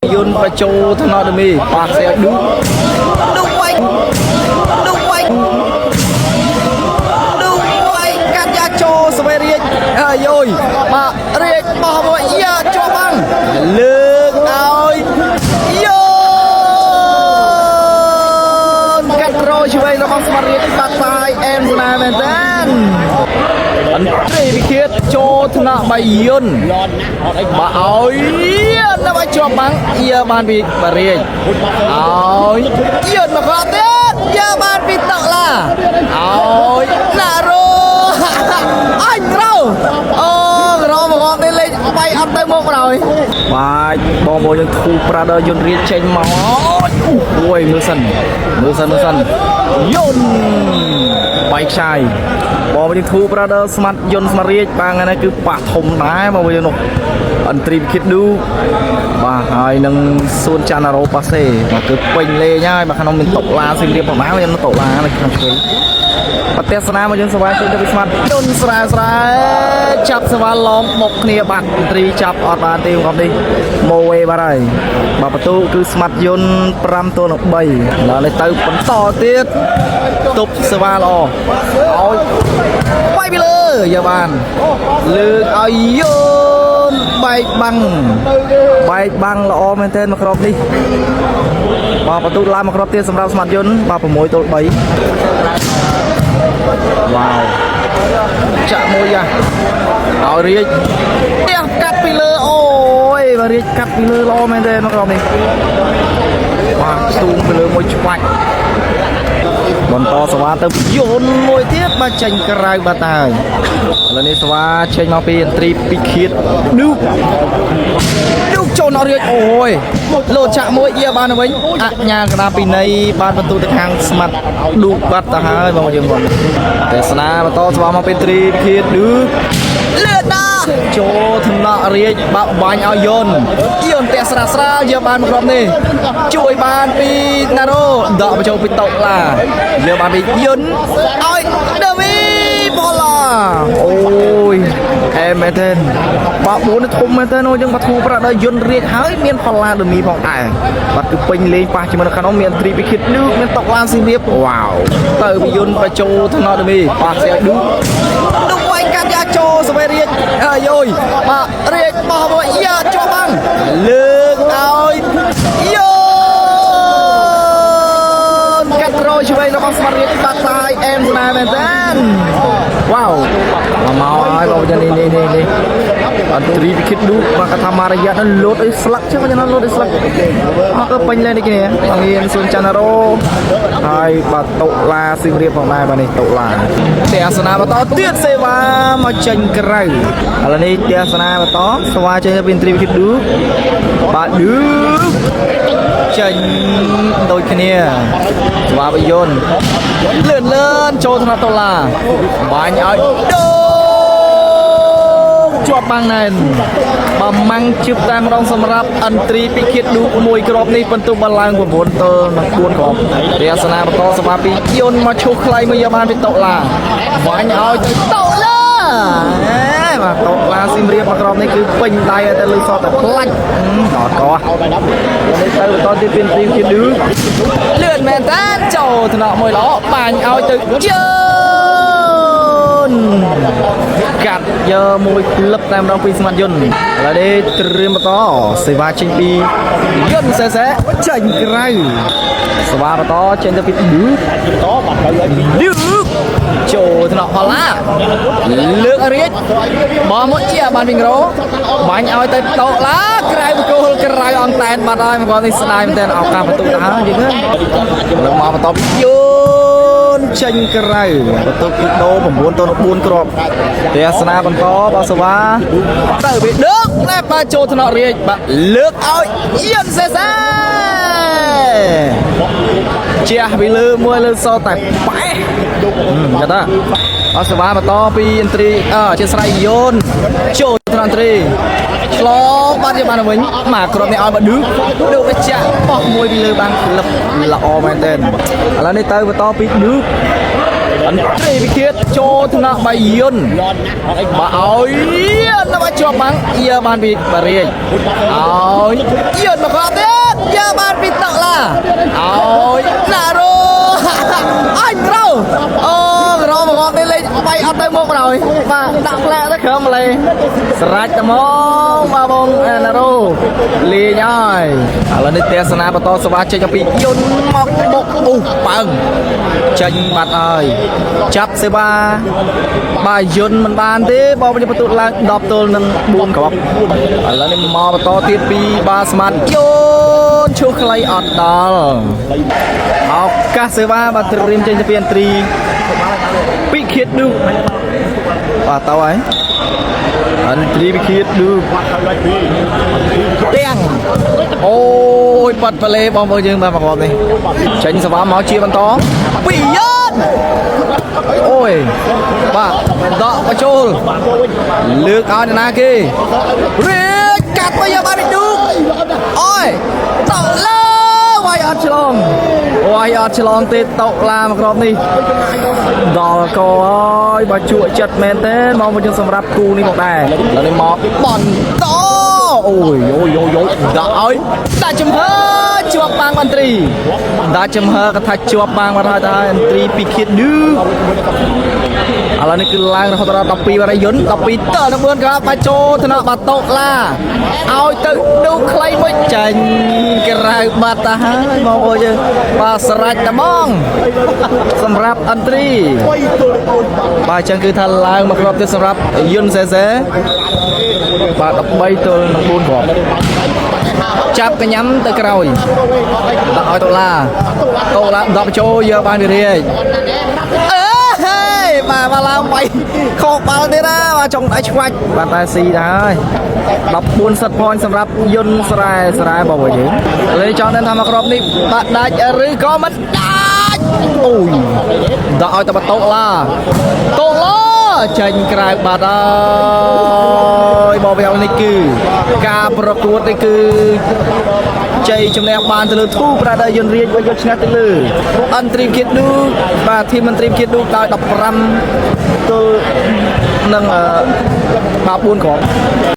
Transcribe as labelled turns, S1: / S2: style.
S1: យន្តបញ្ចូលថ្នាក់ដមីប៉ាសេឌូឌូវៃឌូវៃឌូវៃកាត់យ៉ាចូលសវេរាជអាយយបាទរាជបោះមួយយ៉ាជាប់បាំងលើកឲ្យយោនកាត់រយឆ្វេងរបស់ស្មារតីបាត់តាយអែមស្នេហ៍មែនតើអន្ត្រីវិឃាតចូលថ្នាក់បាយន្ត បើឲ្យដល់ឲ្យជាប់បាំងយាបានពីបារាជឲ្យយឺនមកគាត់ទៀតយាបានពីតុឡាឲ្យណារ៉ូអញរ៉ូអូរ៉ូមកគាត់នេះលេងបាយអត់ទៅមកបណ្ដោយបាទបងប្អូនយើងធូប្រាដយន្តរៀនចេញមកអូយមើលសិនមើលសិនមើលសិនយន្តបាយខ្ចាយបងប្អូនយើងធូប្រាដស្មាត់យន្តស្មាត់រាជបាទថ្ងៃនេះគឺប៉ះធំដែរបងប្អូនយើងនោះ អន្ត្រីវិគិតឌូបាទហើយនឹងសួនចាន់អារ៉ូប៉ាសេបាទគឺពេញលេងហើយបាទក្នុងមានតុឡាសៀមរាបប្រហែលមានតុឡានៅក្នុងឆ្វេងប្រទេសនាមកយើងសវ៉ាជួយទៅពីស្មាត់ជន់ស្រែស្រែចាប់សវ៉ាឡោមបុកគ្នាបាត់អន្ត្រីចាប់អត់បានទេកំនេះម៉ូវេបាត់ហើយបាទបន្ទូគឺស្មាត់យន្ត5ទល់នឹង3ដល់នេះទៅបន្តទៀតទប់សវ៉ាល្អឲ្យបាយពីលើយកបានលើកឲ្យយន្ត បែកបាំងបែកបាំងល្អមែនទែនមកគ្រាប់នេះបាទបន្ទុកឡើងមកគ្រាប់ទៀតសម្រាប់ស្មាតយន្តបាទ6ទល់3វ៉ាវចាក់មួយយ៉ាឲ្យរាជផ្ទះកាត់ពីលើអូយបាទរាជកាត់ពីលើល្អមែនទែនមកគ្រាប់នេះបាទស្ទូងពីលើមួយច្បាច់បន្តសវ៉ាទៅយន្តមួយទៀតបាទចេញក្រៅបាត់ហើយឥឡូវនេះសវ៉ាចេញមកពីអន្ត្រីពីឃាតឌូឌូចូលដល់រាជអូយលោតចាក់មួយយាបានទៅវិញអញ្ញាកណាពីនៃបានបន្ទូទៅខាងស្មាត់ឌូបាត់ទៅហើយបងយើងបងទេសនាបន្តសវ៉ាមកពីត្រីឃាតឌូលឿនណាស់ចូលថ្នាក់រាជបាក់បាញ់ឲ្យយន្តយន្តផ្ទះស្រាលស្រាលយកបានមកក្រុមនេះជួយបានពីណារ៉ូដកបញ្ចូលពីតុឡាយកបានពីយន្តឲ្យដាវីបូឡាអូយអែមែនទេបាក់4នេះធំមែនទេអូយើងបាក់ធូប្រាក់ដល់យន្តរាជហើយមានផល្លាដមីផងដែរបាត់គឺពេញលេងប៉ះជាមួយនៅខាងនោះមានត្រីពិឃិតឌឺមានតុឡាស៊ីរៀបវ៉ាវទៅពីយន្តបញ្ចូលថ្នាក់ដមីប៉ះសេឲ្យឌឺឌឺវាយកាត់យ៉ាចូលសវេរាជអាយយបាទរាជបោះមួយយ៉ាជាប់បាំងលើកឲ្យយោនកាត់រយឆ្វេងរបស់ស្មារតីបាត់តាយអែមស្នេហ៍មែនតើវ៉ាវមកហើយបងប្អូននេះនេះនេះនេះអន្ត្រីវិគិតឌូបាទកថាមករយៈនោះលោតអីស្លាក់ចឹងណាលោតអីស្លាក់មកក៏ពេញលេងនេះគ្នាមានសួនច័ន្ទរ៉ូហើយបាទតុឡាសៀមរាបផងដែរបាទនេះតុឡាទស្សនាបន្តទៀតសេវាមកចេញក្រៅឥឡូវនេះទស្សនាបន្តសេវាចេញពីអន្ត្រីវិគិតឌូបាទឌូចេញដូចគ្នាស្វាបយន្តលឿនលឿនចូលថ្នាក់តុឡាបាញ់ឲ្យដូងជាប់បាំងណែនបើម៉ាំងជឹបតែម្ដងសម្រាប់អន្ត្រីពិឃាតឌូមួយគ្រាប់នេះបន្ទុកបន្ឡើង9ទល់នឹង4គ្រាប់រាសនាបន្តសម្រាប់ពីយន្តមកឈុះខ្លៃមួយយកបានពីតុឡាបាញ់ឲ្យទៅតុឡាអេបាទតុឡាស៊ីមរៀបមកគ្រាប់នេះគឺពេញដៃឲ្យទៅលឺសតតែផ្លាច់ដល់កោនេះទៅបន្តទៀតពីទីជាឌឺលឿនមែនតើចូលថ្នាក់មួយល្អបាញ់ឲ្យទៅជើនកាត់យកមួយក្លឹបតែម្ដងពីស្មាតយន្តឥឡូវនេះត្រៀមបន្តសេវាចេញពីយន្តសេសេចេញក្រៅសេវាបន្តចេញទៅពីឌឺ
S2: បន្តបាត់ទៅឲ្យពី
S1: ឌឺចូលថ្នាក់ផល្លាលើករាជបោះមកជាបានពីងរ៉ូបាញ់ឲ្យទៅតោឡាក្រៅបកគោលក្រៅអង្តែនបាត់ហើយមកគាត់នេះស្ដាយមែនទែនឱកាសបន្ទុកទៅហើយយីហ្នឹងលើមកបន្តយូនចេញក្រៅបន្ទុកគឺដូ9ទល់4គ្រាប់ទស្សនាបន្តបាទសវ៉ាទៅវាដឹកណែបាទចូលថ្នាក់រាជបាទលើកឲ្យយិនសេសាជះពីលើមួយលើសតែប៉ែយ៉ាតាអសវ៉ាបន្តពីអន្ត្រីអជាស្រ័យយនចូលថ្នាក់អន្ត្រីឆ្លងបាត់យកបានទៅវិញមកគ្រាប់នេះឲ្យមកឌឺឌឺវាចាក់បោះមួយពីលើបានក្លឹបល្អមែនទែនឥឡូវនេះទៅបន្តពីឌឺ អន្ត្រីវិឃាតចូលថ្នាក់បាយន្ត បាទឲ្យនៅជាប់បាំងយាបានពីបារាជឲ្យយន្តមកគាត់ទៀតយាបានពីតុឡាឲ្យណារ៉ូអញរ៉ូអូក្រមកគាត់នេះលេងបាយអត់ទៅមុខហើយបាទដាក់ផ្លែទៅក្រោមម្លេស្រេចតែមកបាទបងណារ៉ូលេងហើយឥឡូវនេះទេសនាបន្តសវ៉ាចេញពីយន្តមកបុកអូប៉ើងចេញបាត់ហើយចាប់សេវាបាទយន្តមិនបានទេបងបញ្បន្ទុកឡើង10ទល់នឹង4គ្រាប់ឥឡូវនេះមកបន្តទៀតពីបាស្មាតយន្តឈូសខ្លីអត់ដល់ឱកាសសេវាបាទត្រៀមចេញទៅពីអន្ត្រីពិឃាតឌូបាទតើហើយអន្ត្រីពិឃាតឌូទាំងអូយបាត់ប្លេបងប្អូនយើងបាទមកគ្រាប់នេះចេញសេវាមកជាបន្តពីយន្តអូយបាទដកបញ្ចូលលើកឲ្យនរណាគេរៀចកាត់ទៅយកបានពីឌូកអូយតលើវាយអត់ឆ្លងវាយអត់ឆ្លងទេតុឡាមកគ្រាប់នេះដល់កហើយបើជក់ចិត្តមែនទេមកវិញសម្រាប់គូនេះមកដែរឥឡូវនេះមកបន្តអូយយោយោយោដាក់ឲ្យដាក់ចំហជាប់បាងមន្ត្រីដាក់ចំហក៏ថាជាប់បាងបាត់ហើយទៅហើយអន្ត្រីពីឃាតឌឺឥឡូវនេះគឺឡើងរហូតដល់12បារយន្ត12តើនឹង4ក្រាប់បាចូលថ្នាក់បាតុឡាឲ្យទៅឌូខ្លីមួយចាញ់ក្រៅបាត់ទៅហើយបងប្អូនយើងបាទស្រេចតែហ្មងសម្រាប់អន្ត្រីបាទអញ្ចឹងគឺថាឡើងមកគ្រាប់ទៀតសម្រាប់យន្តសេសេបាទ13ទល់នឹង4គ្រាប់ចាប់កញ្ញាំទៅក្រោយដាក់ឲ្យតុឡាតុឡា10ចូលយកបានវិរាជអឺហេបាទបាទឡើងវាយខុសបាល់ទៀតណាបាទចុងដៃឆ្វាច់បាទតែស៊ីដែរហើយ14សិតផនសម្រាប់យន្តស្រែស្រែបងប្អូនយើងលេចង់ដឹងថាមកគ្រាប់នេះបាទដាច់ឬក៏មិនដាច់អូយដាក់ឲ្យតបតុឡាតុឡាចេញក្រៅបាត់ហើយបងប្អូននេះគឺការប្រកួតនេះគឺជ័យជំនះបានទៅលើធូប្រាដយន្តរាជវិញយកឈ្នះទៅលើអន្ត្រីគៀតឌូបាទធីមអន្ត្រីគៀតឌូដោយ15ទល់នឹងបាទ4គ្រាប់។